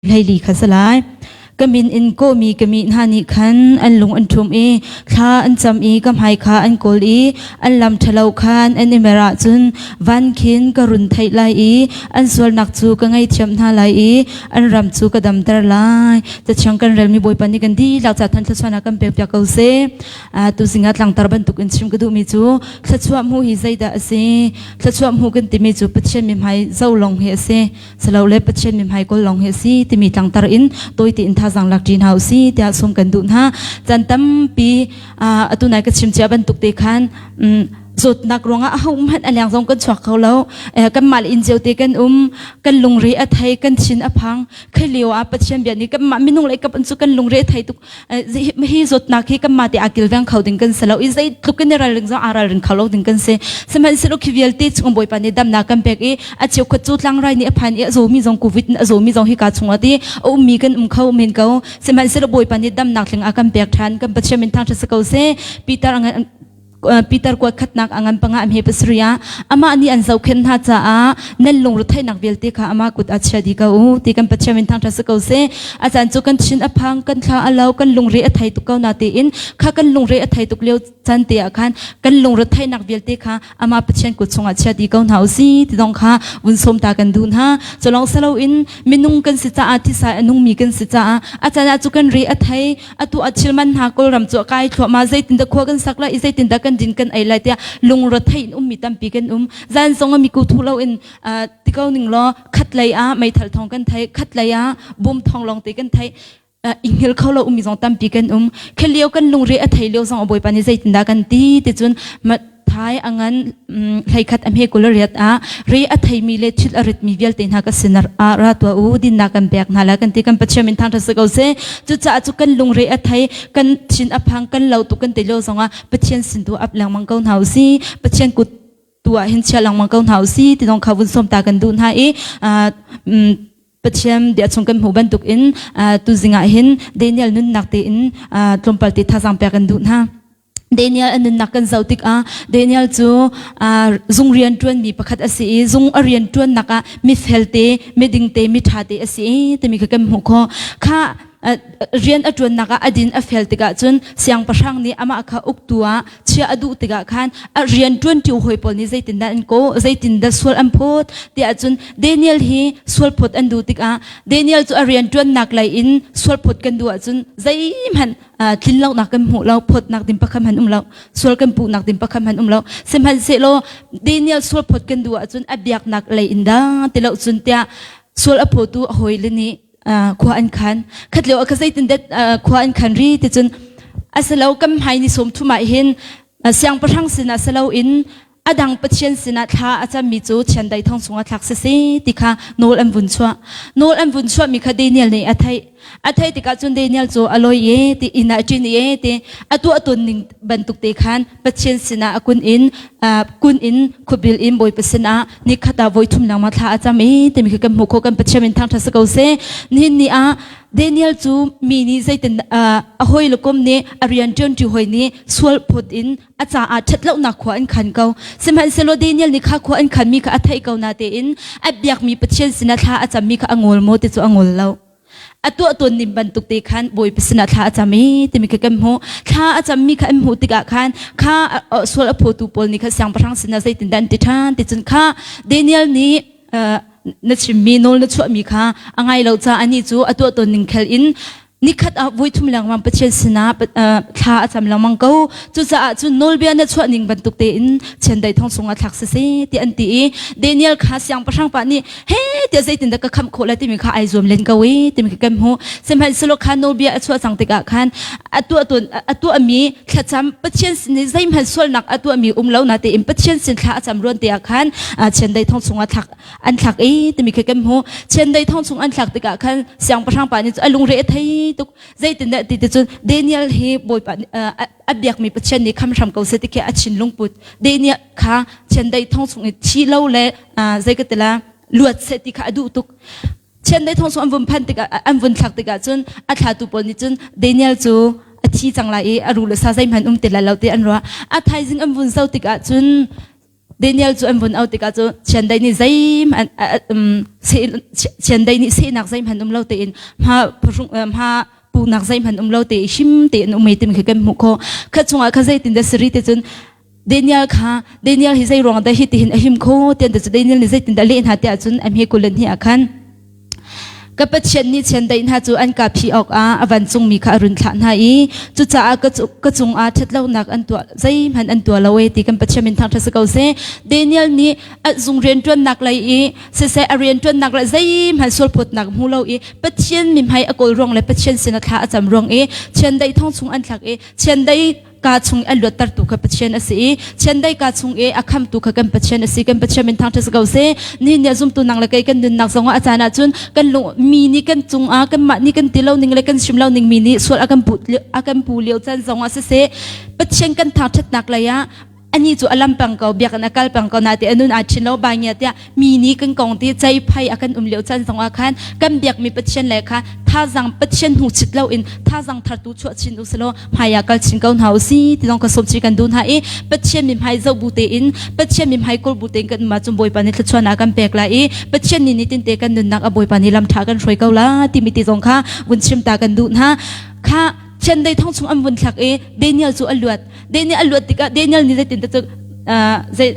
Hleili kha si lai. Ka min in kawhmi ka mi hna nih khan an lung an ṭhum i thla an cam i ka hmai kha an kawl i an lam ṭhalo khan an i mer ahcun van khin ka run theih lai i an sualnak cu ka ngaihthiam hna lai i an ram cu ka damter lai. Cathiang kan relmi Bawipa nih kan dihlak ca than thluachuahnak kan pekpiak ko seh. Tuzing ah tlangtar bantuk in chim ka duhmi cu thluachuah hmuh hi zeidah a si? Thluachuah hmuh kan timi cu Pathian mithmai zoh lawng hi a si. Silole Pathian mithmai kawl lawng hi a si timi tlangtar in tawite in thazaang lak ṭi hna u si tiah sawm kan duh hna. Caan tampi atu nai ka chim cia bantuk te khan zawtnak ruangah ahohmanh a leng zong kan chuak kho lo. Kanmah le inn cio te kan um, kan lungre a thei, kan thin a phang. Khi lio ah Pathian bia nih kanmah minung lei kap cu kan lungre a thei tuk. Hi zawtnak hi kanmah te aa kilveng kho ding kan si lo i zeitluk in i ralring zong aa ralring kho lo ding kan si. Sihmanhsehlaw khi vialte chung Bawipa nih damnak kan pek i a cheukhat cu tlangrai nih a phan i a zawmi zong covid in a zawmi zong hika chungah ti a ummi kan um kho men ko. Sihmanhsehlaw Bawipa nih damnak tling a kan pek ṭhan. Kan Pathian min thangṭhat si ko seh. Peter Peter kuat khatnak a ngan panga hme pasarih ah amah nih an zohkhenh hna caah nan lungretheihnak vialte kha amah kut ah chia dih ko u ti kan Pathian min thangṭhat si ko seh. A caan cu kan thin a phang, kan thla a lo, kan lungre a thei tuk ko na tiin kha kan lungre a thei tuk lio caan te ah khan kan lungretheihnak vialte kha amah Pathian kut chungah chia dih ko hna u si ti zong kha vun sawm ta kan duh hna. Culong saloin minung kan si caah thisa a nungmi kan si caah a caan ah cu kan re a thei atu a thil man hna Kawlram cu a kai thluahmah zeitindah khua kan sak lai i zeitindah kan din kan ei lai tiah lungre-thei in ummi tampi kan um zan zong a miku thu lo in ti ko ning law khat lei ah meithal thong kan thei khat lei ah bom thong lawng te kan thei i hngil kho lo ummi zong tampi kan um khelio kan lungre a thei lio zong a bawipa nih zeitindah kan ti ti cun Thai a ngan hleikhat a hme kul riat ah re a theimi le thil a ritmi vialte hna ka sin ah ra tuah u dinnak kan pek hna la kan ti kan Pathian min thangṭhat si ko seh. Cucaah cu kan lungre a thei kan thin a phang kan lo tuk kan ti lio zongah Pathian sin tu ap lengmang ko hna u si. Pathian kut tu ah hin chia lengmang ko hna u si ti zong kha vun sawm ta kan duh hna i Pathian bia chung kan hmuh bantuk in tuzing ah hin Daniel nunnak tein tlawmpal te thazaang pek kan duh hna. Daniel a nunnak kan zoh tikah Daniel cu zung rian ṭuanmi pakhat a si i zung a rian ṭuannak ah mifel te, miding te, miṭha te a si i timi kha kan hmuh khawh. Kha rian a ṭuannak ah a din a fel tikah cun siangpahrang nih amah kha uktu ah chia a duh tikah khan a rian ṭuanṭi hawi pawl nih zeitindah an kawh, zeitindah sual an phawt tiah cun Daniel hi sual phawt an duh tikah Daniel cu a rian ṭuannak lei in sual phawt kan duh ahcun zeihmanh tlinlonak kan hmuh lo phawtnak ding pakhat hmanh um lo sual kan puhnak ding pakhat hmanh um lo sihmanhsehlaw Daniel sual phawt kan duh ahcun a biaknak lei in dah ti lo cun tiah sual a phawtu a hawile nih khua an khan khat lio ka zeitin det khua an khan ri ti cun asilo kan hmai ni som thum ah hin siangpahrang sinah silo in a dang Pathian sinah thla a cammi cu chiandeih thong chungah thlak siseh ti kha nawl an vun chuah. Nawl an vun chuahmi kha Daniel nih a theih. A theih tikah cun Daniel cu a lawi e ti inn ah a ṭin e ti a tuah tawn ning bantuk te khan Pathian sinah a kun in kun in khuabil in Bawipa sinah nikhat ah voi thum lengmang thla a cam e timi kha kan hmuh khawh kan Pathian min thangṭhat si ko seh. Nihin ni ah Daniel cu mi nih zeitin a hawi le kom nih a rian ṭuanṭi hawi nih sual phawt in a caah ṭhatlonak khua an khan ko. Sihmanhsehlaw Daniel nih kha khua an khanmi kha a theih ko natein a biakmi Pathian sinah thla a cammi kha a ngol maw ti cu a ngol lo. A tuah tawn ning bantuk te khan Bawipa sinah thla a cam i timi kha kan hmuh. Thla a cammi kha an hmuh tikah khan kha sual a phawtu pawl nih kha siangpahrang sinah zeitindah an ti ṭhan ti cun kha Daniel nih na chimmi nawl na chuahmi kha a ngai lo caah anih cu a tuah tawn ning khel in nikhat ah voi thum lengmang Pathian sinah thla a cam lengmang ko. Cucaah cun nawlbia na chuah ning bantuk tein chiandeih thong chungah thlak siseh ti an ti i Daniel kha siangpahrang pa nih he tiah zeitindah ka khamh khawh lai timi kha ai zuam len ko i timi kha kan hmuh. Sihmanhsehlaw kha nawlbia a chuah cang tikah khan a tuah tawn a tuahmi thlacam Pathian sin i zeihmanh sualnak a tuahmi um lo na tein Pathian sin thla a cam ruan te ah khan chiandeih thong chungah thlak an thlak i timi khi kan hmuh. Chiandeih thong chung an thlak tikah khan siangpahrang pa nih cu a lungre a thei tuk. Zeitindah ti ti cun Daniel hi Bawipa a biakmi Pathian nih kham hram ko seh ti khi a thinlung put. Daniel kha chiandeih thong chung i thi lo le zei ka ti la luat seh ti kha a duh tuk. Chiandeih thong chung an vun phan tikah an vun thlak tikah cun a thlatu pawl nih cun Daniel cu a thi cang lai i a ru le sa zeihmanh um ti lai lo ti an ruah. A thaizing an vun zoh tikah cun. Daniel cu an vun au tikah cu chiandeih nih zeihmanh chiandeih nih sehnak zeihmanh um lo tein hma hma punak zeihmanh um lo te him tein um timi khi kan hmuh khawh. Kha chungah kha zeitin dah siri te cun Daniel kha Daniel hi zei ruang dah hi tihin a him kho tian te cu Daniel nih zeitin dah leh hna tiah cun a hme kulen hi ah khan Ka Pathian nih chiandeih hna cu an ka phih awkah a vancungmi kha a run thlah hna i cucaah ka cungah ṭhatlonak an tuah zeihmanh an tuah lo e ti kan Pathian min thangṭhat si ko seh. Daniel nih a zung rianṭuannak lei i siseh a rianṭuannak le zeihmanh sualphawtnak hmu lo i Pathian mihmai a kawl ruang le Pathian sin a thla a cam ruang i chiandeih thong chung an thlak i chiandeih ka chung a luattertu kha Pathian a si i chiandeih ka chung i a khamtu kha kan Pathian a si kan Pathian min thangṭhat si ko seh ni nih zumtu nang le kei kan nunnak zongah a caan ahcun kan lung mi nih kan cungah kanmah nih kan ti lo ning le kan chim lo ning mi nih sual a kan pu a kan pu lio caan zongah siseh Pathian kan thangṭhatnak lei ah ani cu a lam peng ko biakinn a kal peng ko na te anun aa thin lo ba ngia tiah mi nih kan kong ti cei phai a kan um lio chan zongah khan kan biakmi Pathian le kha thazang Pathian hnu chit lo in thazang thartu chuah chin u selaw hmai ah kal chin ko hna u si ti zong ka sawm chi kan duh hna i Pathian mi hmai zoh bu tein Pathian mi hmai kawl bu tein kan um ahcun Bawipa nih thluachuahnak kan pek lai i Pathian nih nitin te kan nunnak a Bawipa nih lam tha kan hruai ko la timi ti zong kha vun chim ta kan duh hna kha chiandeih thong chung an vun thlak i Daniel cu a luat Daniel a luat tikah Daniel nih zeitin cu zei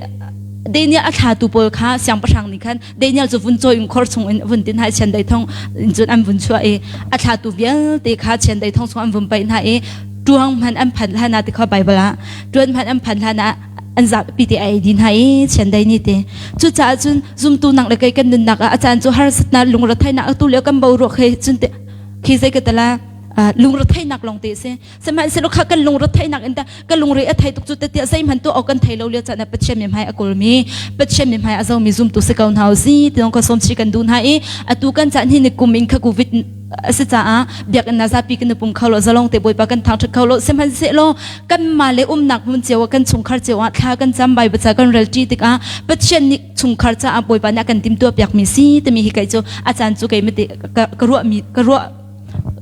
Daniel a thlatu pawl kha siangpahrang nih khan Daniel cu vun cawi in khor chung in vun tin hna i chiandeih thong in cun an vun chuah i a thlatu vialte kha chiandeih thong chung an vun paih hna i ṭuang hmanh an phanh hlan ah ti kha Bible ah ṭuan hmanh an phanh hlan ah an zapi te ai di hna i chiandeih ni te cucaah cun zumtu nang le kei kan nunnak ah a caan cu harsatnak lungretheihnak atu lio kan boruak he cun khi zei ka tala lungretheihnak lawng te si sihmanhsehlaw kha kan lungretheihnak in tah ka lungre a thei tuk cu te tiah zeihmanh tuah awk kan thei lo lio caan ah Pathian mi hmai a kawlmi Pathian mi hmai a zomi zumtu si ko hna u si ti zong ka sawm chih kan duh hna i atu kan caan hi ni kum in kha covid a si caah biakinn ah zapi kan i pum kho lo zalong te Bawipa kan thangṭhat kho lo sihmanhsehlaw kanmah le umnak hmun cio ah kan chungkhar cio ah thla kan cam Bible ca kan rel ṭi tikah Pathian nih chungkhar caah Bawipa nih a kan timhtuah piakmi si timi hi kei cu a caan cu kei mate ka ruahmi ka ruah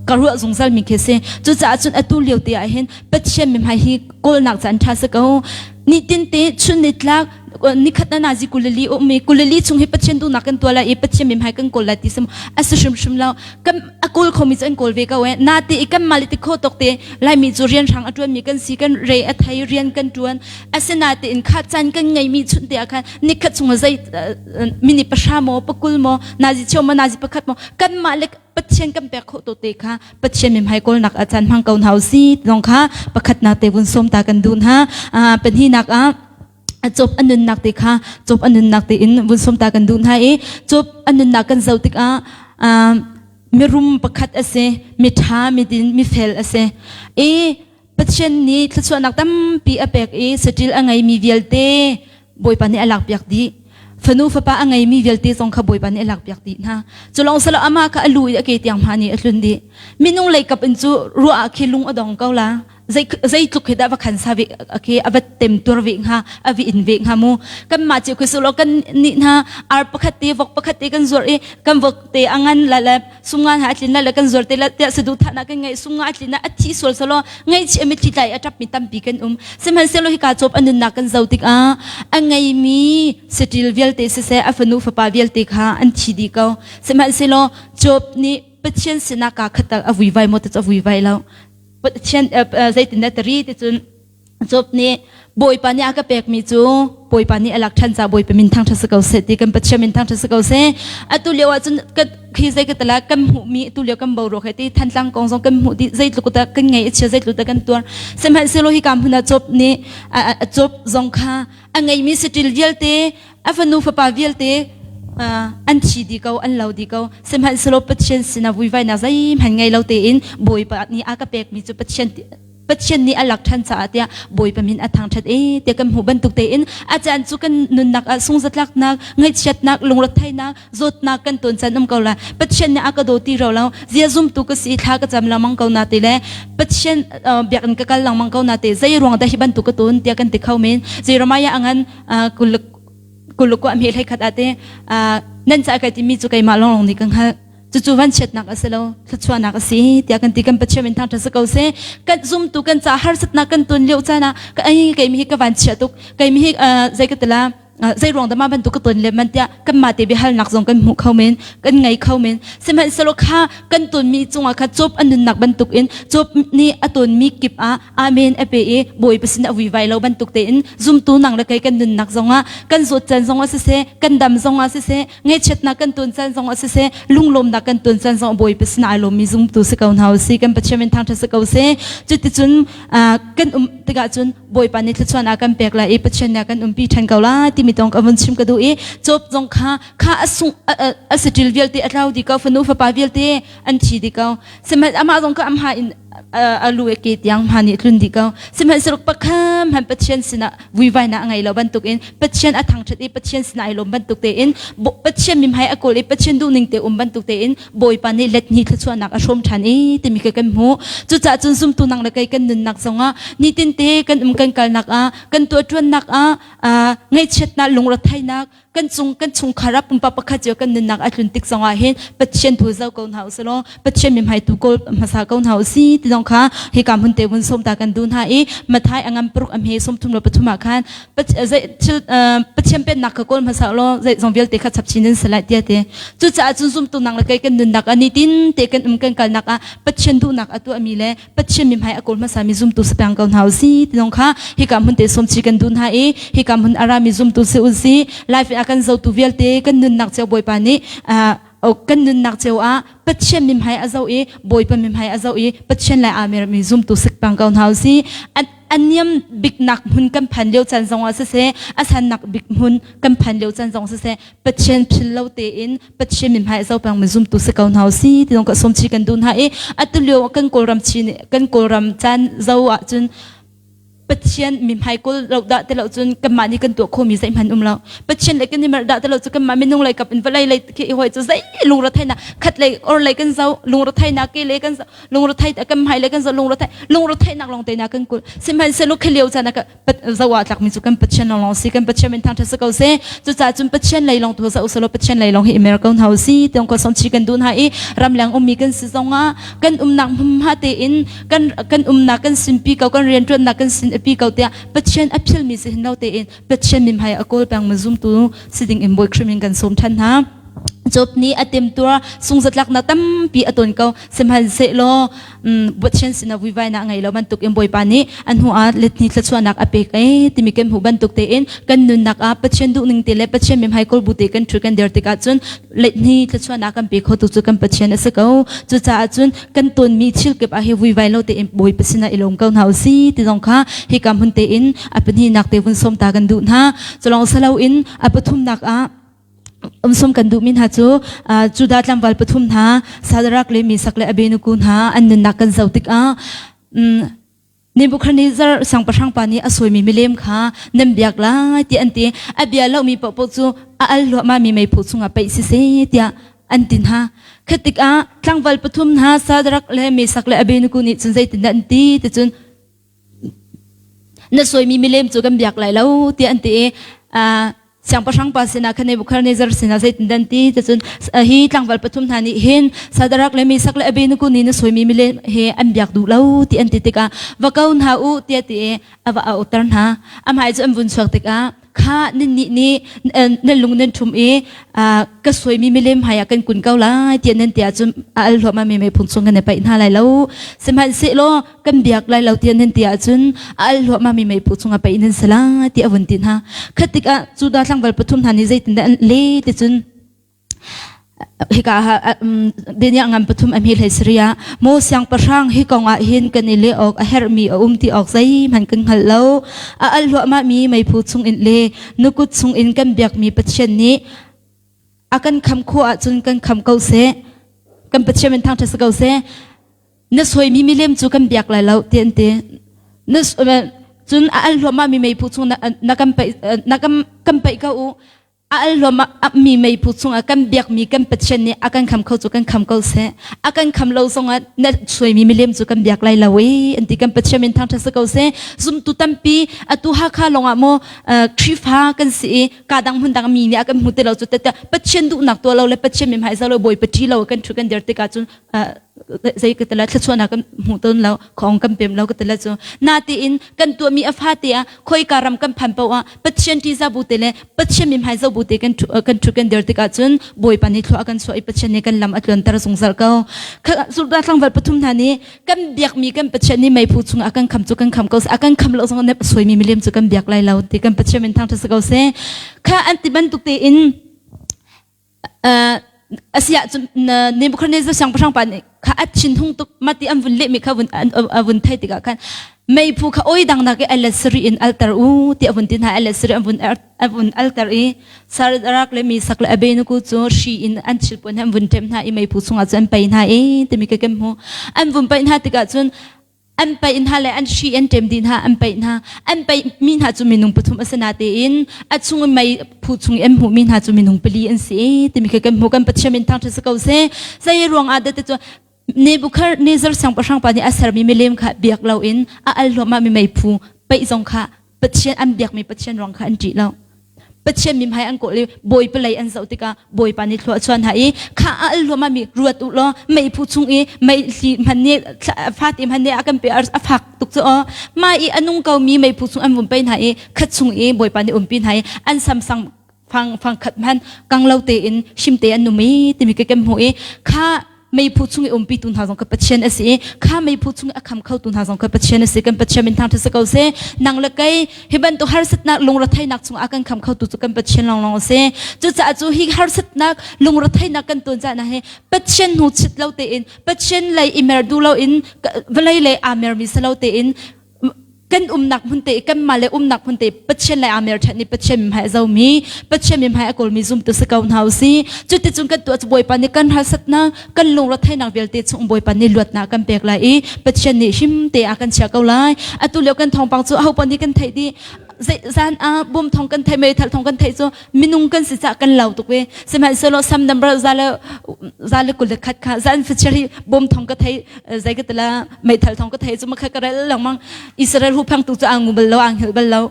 ka ruah zungzal mi khi si cucaah cun atu lio te ah hin Pathian mihmai hi kawlnak caan ṭha si ko nitin te chun nitlak nikhat na nazi kulali um i kulali chung hi Pathian duhnak kan tuah lai i Pathian mihmai kan kawl lai ti sim a si hrimhrim lo kan a kawl khomi cu an kawl ve ko e na te i kan mali ti kho tok te laimi cu rian hrang a ṭuan mi kan si kan re a thei rian kan ṭuan asinain kha caan kan ngeimi chun te ah khan nikhat chung zei minute pahra maw pakul maw nazi cheu maw nazi pakhat maw kanmah le Pathian kan pek khawh to te kha Pathian mihmai kawlnak ah caan hmang ko hna usih zong kha pakhatnak te vun sawm ta kan duh hna pahnihnak ah Job a nunnak te kha Job a nunnak te in vun sawm ta kan duh hna i Job a nunnak kan zoh tikah mirum pakhat a si miṭha midin mifel a si i Pathian nih thluachuahnak tampi a pek i saṭil a ngeimi vialte Bawipa nih a lakpiak dih. Fanu fapa a ngeimi vialte zong kha Bawipa nih a lakpiak dih hna. Cu lawng silo amah kha a lu i a ke tiang hma nih a tlun dih. Minung lei kap in cu ruah ah khi lung a dong ko la. Zeitluk hi dah va khan sa ve khi a va tem tur ve hnga a vi in ve hnga mu kanmah cio khi silo kan nih hna ar pakhat te vok pakhat te kan zuar i kan vok te a ngan la le sumnga hna a tlin le kan zuar te la tiah saduhthahnak kan ngeih sumnga a tlin a thi sual selaw ngaihchih a mitthli tlai a ṭapmi tampi kan um sihmanhsehlaw hika cawp a nunnak kan zoh tikah a ngeimi saṭil vialte siseh a fanu fapa vialte kha an thi dih ko sihmanhsehlaw Job nih Pathian sinah kaa khat tal a vuivai maw ti cu a vuivai lo Pathian zeitindah tari ti cun Job nih Bawipa nih a ka pekmi cu Bawipa nih a lak ṭhan caah Bawipa min thangṭhat si ko seh ti kan Pathian min thangṭhat si ko seh. Atu lio ah cun khi zei ka tala kan hmuhmi atu lio kan boruak he ti Thantlang kong zong kan hmuh dih zeitluk dah kan ngei a chia zeitluk dah kan tuar. Sihmanhsehlaw hika hmun ah Job nih a Job zong kha a ngeimi saṭil vialte a fanu fapa vialte an thi dih ko an lo dih ko sihmanhsehlaw Pathian sinah vuivainak zeihmanh ngei lo tein Bawipa nih a ka pekmi cu Pathian Pathian nih a lak ṭhan caah tiah Bawipa min a thangṭhat e tiah kan hmuh bantuk tein a caan cu kan nunnak ah sungzatlaknak, ngaihchiatnak, lungretheihnak, zawtnak kan ton caan um ko la. Pathian nih a ka daw ti ro lo. Zia zumtu ka si thla ka cam lengmang ko na ti le Pathian biakinn ka kal lengmang ko na ti zei ruang dah hi bantuk ka ton tiah kan ti kho men. Jeremiah a ngan kuluk a hme hlei khat ah te nan ca kai timi cu keimah lawnglawng nih ka hngalh. Cucu vanchiatnak a si lo, thluachuahnak a si tiah kan ti kan Pathian min thangṭhat si ko seh. Kan zumtu kan ca harsatnak kan ton lio caan ah ai keimi hi ka vanchia tuk, keimi hi zei ka tila. Zei ruang dah mah bantuk ka ton le man tiah kanmah te biahalnak zong kan hmu kho men, kan ngei kho men. Sihmanhsehlaw kha kan tonmi cungah kha Job a nunnak bantukin Job nih a tonmi kip ah amen a pe i Bawipa sin a vuivai lo bantuk tein zumtu nang le kei kan nunnak zongah kan zawt caan zongah siseh, kan dam zongah siseh, ngaihchiatnak kan ton caan zongah siseh, lunglawmnak kan ton caan zongah Bawipa sin ai lawmmi zumtu si ko hna usih. Kan Pathian min thangṭhat si ko seh. Cuticun kan um tikah cun Bawipa nih thluachuah a kan pek lai i Pathian nih a kan umpi ṭhan ko lai timi tong ka vun chim ka duh i Job zong kha kha a sung a saṭil vialte a tlau dih ko fanu fapa vialte an thi dih ko sihmanh amah zong kha amha in a lu e ke tiang hma nih tlun dih ko sihmanhsehlaw pakhat hmanh Pathian sinah vuivainak a ngei lo bantukin Pathian a thangṭhat i Pathian sinah ai lawm bantuk tein Pathian mimhai a kawl i Pathian duhning te um bantuk tein Bawipa nih let hnih thluachuahnak a hrawm ṭhan i timi ka kan hmuh. Cucaah cun zumtu nang le kei kan nunnak zongah nitin te kan um kan kalnak ah kan tuahṭuannak ah ngaihchiatnak lungretheihnak kan cung kan chungkhar ah pumpak pakhat cio kan nunnak a tlun tik zongah hin Pathian thu zoh ko hna usih law Pathian mithmai tu kawl hmasa ko hna usih ti zong kha hika hmun te vun sawm ta kan duh hna i Mathai a ngam paruk a hme 33 ah khan Pathian pennak kha kawl hmasa law zeizong vialte kha chap chin in si lai tiah ti. Cucaah cun zumtu nang le kei kan nunnak ah nitin te kan um kan kalnak ah Pathian duhnak a tuahmi le Pathian mithmai a kawl hmasami zumtu si peng ko hna usih ti zong kha hika hmun te sawm chi kan duh hna i hika hmun a rami zumtu si usih life in a kan zotu vialte kan nunnak cio Bawipa nih kan nunnak cio ah Pathian mithmai a zoh i Bawipa mithmai a zoh i Pathian lai aa mermi zumtu si peng ko hna usih. A niam biknak hmun kan phan lio caan zong ah siseh a sannak bik hmun kan phan lio caan zong siseh Pathian phil lo tein Pathian mithmai a zoh pengmi zumtu si ko hna usih ti zong ka sawm chih kan duh hna i atu lio kan Kawlram chin kan Kawlram caan zo ahcun Pathian mithmai kawl lo dah ti lo cun kanmah nih kan tuah khawhmi zeihmanh um lo. Pathian le kan i merh dah ti lo cu kanmah minung lei kap in vawlei lei khi i hoi cu zei lungretheihnak khat lei or lei kan zo lungretheihnak ke lei kan zo lungretheih kan hmai lei kan zo lungretheih lungretheihnak lawng te na kan kul sihmanhsehlaw khi lio caan ah zo ah tlakmi cu kan Pathian lawng lawng si kan Pathian min thangṭhat si ko seh cucaah cun Pathian lei lawng tu za usalaw Pathian lei lawng hi i mer ko hna usih tiang ko song chi kan duh hna i ramleng ummi kan si zongah kan umnak hmunhma tein kan kan umnak kan sinpi ko kan rianṭuannak kan sin api ko tiah Pathian a philmi si hin lo tein Pathian mithmai a kawl peng mi zumtu si ding in Bawi Khrih min kan sawm ṭhan hna. Job nih a temtuar sungzatlaknak tampi a ton ko sihmanhsehlaw Pathian sinah vuivainak ngei lo bantuk in Bawipa nih a hnu ah letni thluachuahnak a pek ei timi kan hmuh bantuk tein kan nunnak ah Pathian duhning te le Pathian mithmai kawl bu te kan ṭhu kan der tikah cun letni thluachuahnak kan pe khotu cu kan Pathian a si ko. Cucaah cun kan tonmi thil kip ah hi vuivai lo tein Bawipa sinah i lawm ko hna usih ti zong kha hika hmun tein a pahnihnak te vun sawm ta kan duh hna. Culawng silo in a pathumnak ah umsum kan duhmi hna cu Judah tlangval pathum hna Sadrak le Misak le Abednego hna an nunnak kan zoh tikah Nebuchadnezzar siangpahrang pa nih a sawimi milem kha nan biak lai tiah an ti. A bia lomi paohpaoh cu a al hluahmahmi meiphu chungah paih siseh tiah an ti hna. Khat tikah tlangval pathum hna Sadrak le Mesak le Abednego nih cun zeitindah an ti ti cun na sawimi milem cu kan biak lai lo tiah an ti i Siangpahrang pa sinah khan Nebuchadnezzar sinah zeitindah an ti ticun hi tlangval pathum hna nih hin Sadarak le Mesak le Abednego nih na sawimi milem he an biak duh lo ti an ti tikah va ko hna u tiah ti i a va auhter hna. A hmai cu an vun chuak tikah kha nannih nih nan lung nan ṭhum i ka sawimi milem hmaiah kan kun ko lai tiah nan ti ahcun a al hluahmahmi meiphung chung kan i paih hna lai lo. Sihmanhsehlaw kan biak lai lo tiah nan ti ahcun a al hluahmahmi meiphu chungah pei nan si lai ti a vun ti hna. Khat tikah Judah tlangval pathum hna nih zeitindah an le ti cun hika ah Daniel ngan pathum a hme hlei saria maw siangpahrang hi kong ah hin kan i le awk a herhmi a um ti awk zeihmanh kan hngal lo a al hluahmahmi meiphu chungin le nukut chungin kan biakmi Pathian nih a kan kham khawh ahcun kan kham ko seh kan Pathian min thangṭhat si ko seh Na sawimi milem cu kan biak lai lo ti an ti. Na cun a al hluahmah mi meiphu chung na kan paih na kan kan paih ko u. A al hluahmah mi meiphu chungah kan biakmi kan Pathian nih a kan kham kho cu kan kham ko seh. A kan kham lo zongah na suaimi milem cu kan biak lai lo i an ti kan Pathian min thangṭhat si ko seh. Zumtu tampi atu Hakha lawngah maw Khrihfa kan si i ka dang hmun dang mi nih a kan hmu ti lo cu te Pathian duhnak tuah lo le Pathian mithmai zoh lo Bawipa ṭi lo kan ṭhu kan dir tikah cun. Zei ka tila thluachuahnak kan hmu tawn lo, khong kan pem lo ka tila cu. Natein kan tuahmi a fate ah khoika ram kan phan paoh ah Pathian ṭihzah bu te le Pathian mithmai zoh bu te kan ṭhu kan ṭhu kan dir tikah cun Bawipa nih thlua a kan chuah i Pathian nih kan lam a tluanter zungzal ko. Sultan tlangval pathum hna nih kan biakmi kan Pathian nih meiphu chungah a kan kham cu kan kham ko a kan kham lo zong a suaimi milem cu kan biak lai lo ti kan Pathian min thangṭhat si ko seh. Kha an ti bantuk tein asiah cun Nebuchadnezzar siangpahrang pa nih kha a thinhung tuk mati an vun lehmi kha vun a vun theih tikah khan meiphu kha oi dangnak i alet sarih in alter u ti a vun ti hna alet sarih an vun a vun alter i Sarak le Misak le Abednego cu hri in an thilpuan an vun ṭem hna i meiphu chungah cun an pei hna i timi ka kan hmu an vun paih hna tikah cun an paih hna le an hri an ṭem dih hna an paih hna an paih mi hna cu minung pathum a si natein a chung i mei phu chung i an hmuh mi hna cu minung pali an si timi kha kan hmuh kan Pathian min thangṭhat si ko seh zei ruang ah dah ti cu Nebuchadnezzar siangpahrang pa nih a sermi milem kha biak loin a al hluahmah mi meiphu paih zong kha Pathian an biakmi Pathian ruang kha an ṭih lo. Pathian mimhai an kawl i Bawipa lei an zoh tikah Bawipa nih thlua a chuan hna i kha a al hluahmah mi ruat u law meiphu chung i meihli hman nih fate hman nih a kan pe a fak tuk cu aw mah i a nung ko mi meiphu chung an vun pei hna i khat chung i Bawipa nih umpi hna i an samsang fang fang khat hman kang lo tein him te an um i timi ka kan hmuh i kha meiphu chung i umpi tu hna zong ka Pathian a si i kha meiphu chung i a kham kho tu hna zong ka Pathian a si kan Pathian min thangṭhat si ko seh nang le kei hi bantuk harsatnak lungretheihnak chung a kan kham kho tu cu kan Pathian lawnglawng a si cucaah cu hi harsatnak lungretheihnak kan ton caan ah hi Pathian hnu chit lo tein Pathian lei i mer duh loin vawlei lei aa mermi si lo tein kan umnak hmun te kanmah le umnak hmun te Pathian le aa mer ṭhan i Pathian mihmai a zomi Pathian mihmai a kawlmi zumtu si ko hna usih cuticun kan tuah cu Bawipa nih kan harsatnak kan lungretheihnak vialte chung Bawipa nih luatnak kan pek lai i Pathian nih him te a kan chia ko lai atu lio kan thawngpang cu ahopaoh nih kan theih dih zan ah bom thong kan theih meithal thong kan theih cu minung kan si cah kan lau tuk ve sihmanhsehlaw sam number za le za le 21 kha zan fachiar hi bom thong ka thei zei ka tila meithal thong ka thei cu makha ka rel lengmang Israel hu phang tu cu ang ngu bal lo ang hil bal lo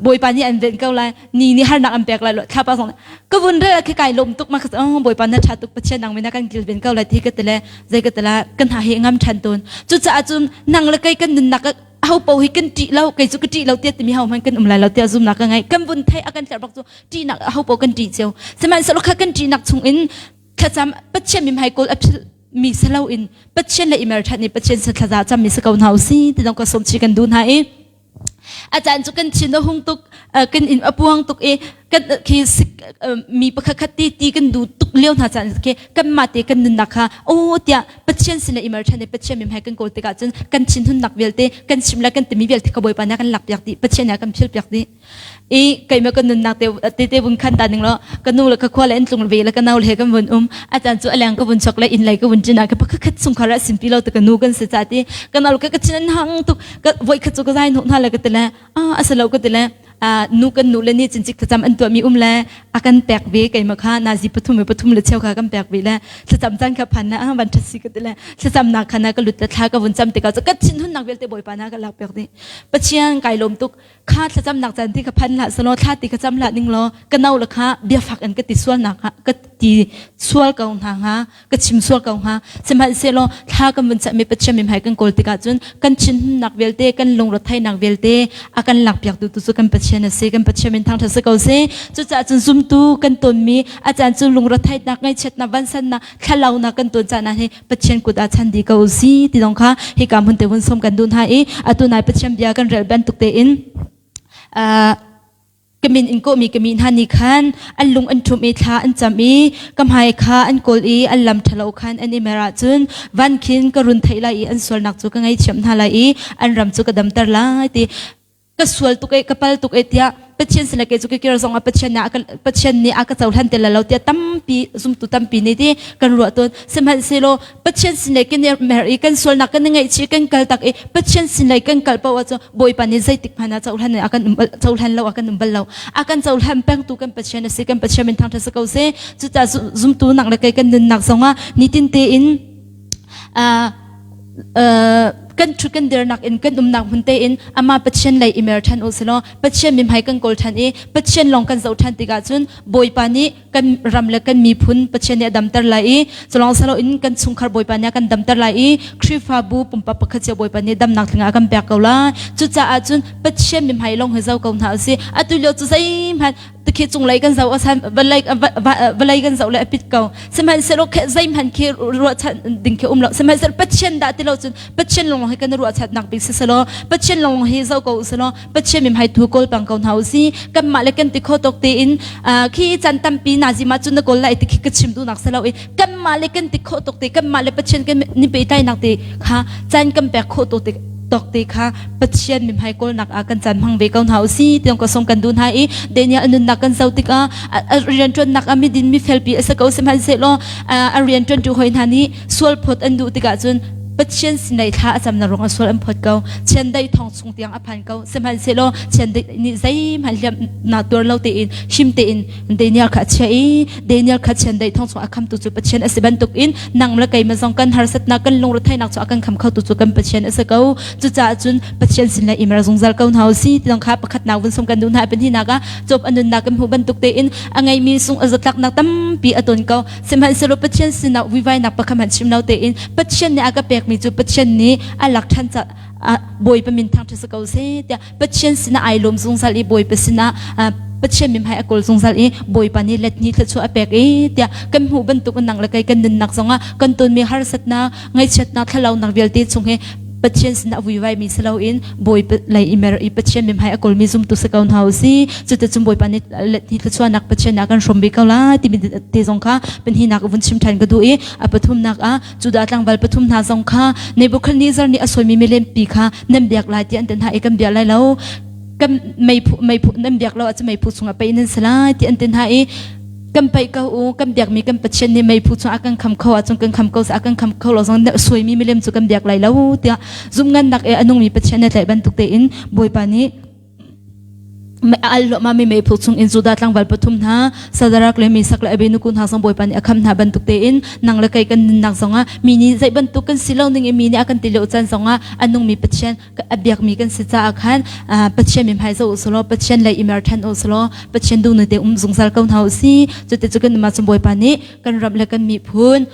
Bawipa nih an ven ko lai ni nih harnak an pek lai lo thlapa zong ka vun rel khi kai lom tuk ma ka oh Bawipa na tha tuk Pathian nang mina kan kilven ko lai ti ka tile zei ka tila kan ha hi ngam than ton cucaah cun nang le kei kan nunnak ho po hi kan ṭih lo kei cu ka ṭih lo tiah timi ho hmanh kan um lai lo tiah zumnak ka ngei kan vun theih a kan tlerh bak cu ṭihnak ho po kan ṭih cio sihmanhsehlaw kha kan ṭihnak chung in thlacam Pathian mimhai kawl a philh mi si lo in Pathian le i mer ṭhan i Pathian sin thlaza cam mi si ko hna usih ti dong ka sawm chi kan duh hna i a caan cu kan thin a hung tuk kan inn a puang tuk i kan khi mi pakhat khat ti ti kan duh tuk lio hna caan khi kanmah te kan nunnak kha aw tiah Pathian sin le i mer ṭhan i Pathian mimhai kan kawl tikah cun kan thinhunnak vialte kan chim le kan timi vialte kha Bawipa nih a kan lakpiak dih Pathian nih a kan philpiak dih i keimah ka nunnak te te te vun khan ta ning law ka nu le ka khua le an tlung ve le ka nau le kan vun um a caan cu a leng ka vun chok le inn lei ka vun cin ah ka pakhat khat chungkhar ah simpi lo te ka nu kan si ca ti ka nau ka ka chin an hang tuk ka voi khat cu ka zai hnawh hna le ka ti le a asalo ka ti le nu kan nu le ni cincik thlacam an tuahmi um le a kan pek ve keimah kha nazi pathum le pathum le cheu kha kan pek ve le thlacam caan kha phan na van ṭhat si ka ti le thlacam nak kha na ka lut le thla ka vun cam tikah cu ka thinhun nak vialte bawipa na ka lak piak dih Pathian kai lawm tuk kha thlacamnak caan ti ka phan hlah selaw thla ti ka cam hlah ning law ka no le kha biafak in ka ti sual nak ka ti sual ko hna hnga ka chim sual ko hnga sihmanhsehlaw thla kan vun cahmi Pathian mimhai kan kawl tikah cun kan thinhunnak vialte kan lungretheihnak vialte a kan lakpiak tu cu kan Pathian a si kan Pathian min thangṭhat si ko seh cucaah cun zumtu kan tonmi a caan cu lungretheihnak ngaihchiatnak vansannak thlalaunak kan ton caan ah hi Pathian kut ah chan dih ko si ti dong kha hika hmun te vun som kan duh hna i atu nai Pathian bia kan rel bantuk tein ka min in kawhmi ka mi hna nih khan an lung an ṭhum i thla an cam i ka hmai kha an kawl i an lam ṭhalo khan an i mer ahcun van khin ka run theih lai i an sualnak cu ka ngaithiam hna lai i an ram cu ka damter lai ti ka sual tuk e ka pal tuk e tiah Pathian sin ke cu ka kir zong ah Pathian nih a Pathian nih a ka cohlan ti lo tiah tampi zumtu tampi nih ti kan ruah tawn sihmanhsehlaw Pathian sin lei kan i mer i kan sualnak kan i ngaihchih kan kal tak i Pathian sin lei kan kal paoh ahcun Bawipa nih zeitik hmanh ah cohlan a kan um cohlan lo a kan um bal lo a kan cohlan pengtu kan Pathian a si kan Pathian min thangṭhat si ko seh cucaah zumtu nak le kei kan nunnak zongah nitin tein uh, Kan ṭhut kan dirnak in kan umnak hmun tein amah Pathian lei i mer ṭhan u silaw Pathian mithmai kan kawl ṭhan i Pathian lawng kan zoh ṭhan tikah cun Bawipa nih kan ram le kan miphun Pathian nih a damter lai i culawng silo in kan chungkhar Bawipa nih a kan damter lai i Khrihfabu pumpak pakhat cio Bawipa nih damnak tling ah a kan pek ko lai. Cucaah cun Pathian mithmai lawng hi zoh ko hna usih. Atu lio cu zeihmanh tikhi cunglei kan zoh asan vawlei vawlei kan zoh le a pit ko. Sihmanhsehlaw zeihmanh khi ruahchan ding khi um lo. Sihmanhsehlaw Pathian dah ti lo cun Pathian lawng hi kan ruahchannak bik si selaw Pathian lawng hi zoh ko usih Pathian mithmai tu kawl pang ko hna usih. Kanmah le kan ti kho tawk tein khi chan tampi nazi ma cun na kawl lai ti khi ka chim duhnak si lo i kanmah le kan ti kho tuk te kanmah le Pathian kan ni pehtlainak te kha caan kan pek khawh tuk te tawk te kha Pathian mithmai kawlnak ah kan caan hmang ve ko hna usih tiang ka song kan duh hna i Daniel a nunnak kan zoh tikah a rianṭuannak ah midin mifelpi a si ko sihmanhsehlaw a rianṭuantu hoi hna nih sual phawt an duh tikah cun Pathian sinei thla a camnak ruangah sual an phawt ko. Chiandeih thong chung tiang a phan ko. Sihmanhsehlaw chiandeih nih zeihmanh hliamnak tuar lo tein him tein Daniel kha a chiah i Daniel kha chiandeih thong chung a khamtu cu Pathian a si bantukin nang le keimah zong kan harsatnak kan lungretheihnak cu a kan kham khotu cu kan Pathian a si ko. Cucaah cun Pathian sin le i mer zungzal ko hna u si ti zong kha pakhatnak vun sung kan duh hna. Pahnihnak ah Job a nunnak kan hmuh bantuk tein a ngeimi sung a zatlaknak tampi a ton ko. Sihmanhsehlaw Pathian sinah vuivainak pakhat hmanh chim lo tein Pathian nih a ka pekmi cu Pathian nih a lak ṭhan ca Bawipa min thangṭhat si ko seh tiah Pathian sinah ai lawm zungzal i Bawipa sinah Pathian mithmai a kawl zungzal i Bawipa nih let hnih thluachuah a pek i tiah kan hmuh bantuk in nang le kei kan nunnak zongah kan tonmi harsatnak ngaihchiatnak thlalaunak vialte chung hi Pathian sinah a vuivaimi si loin Bawipa lei i mer i Pathian mithmai a kawlmi zumtu si ko hna u si. Cuticun Bawipa nih let hnih thluachuahnak Pathian nih a kan hrawm ve ko lai timi te zong kha pahnihnak vun chim ṭhan ka duh i a pathumnak ah Judah tlangval pathum hna zong kha Nebuchadnezzar nih a sawimi milempi kha nan biak lai tiah an ti hna i kan biak lai lo kan meiphu meiphu nan biak lo ahcun meiphu chungah pei nan si lai ti an ti hna i kan paih ko u kan biakmi kan Pathian nih meiphu chung a kan kham kho ahcun kan kham ko a kan kham kho lo zong suaimi milem cu kan biak lai lo tiah zumhngannak i a nungmi Pathian na tlaih bantuk tein Bawipa nih al ma mi meiphu chung in Judah tlangval pathum hna Sadarak le Misak le Abednego hna zong Bawipa nih a kham hna bantuk tein nang le kei kan nunnak zongah mi nih zei bantuk kan si lo ning i mi nih a kan ti lio caan zongah a nungmi Pathian a biakmi kan si caah khan Pathian mi hmai zoh usulaw Pathian lei i mer ṭhan usulaw Pathian duh te um zungzal ko hna usih cuti cu kan mah cung Bawipa nih kan ram le kan miphun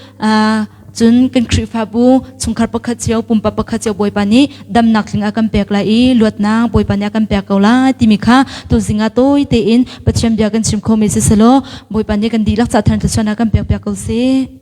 cun kan Khrihfabu chungkhar pakhat cio pumpak pakhat cio Bawipa nih damnak tling a kan pek lai i luatnak Bawipa nih a kan pek ko lai timi kha tuzing ah tawi tein Pathian bia kan chim khomi si selaw Bawipa nih kan dihlak ca thar thluachuahnak kan pek piak ko seh.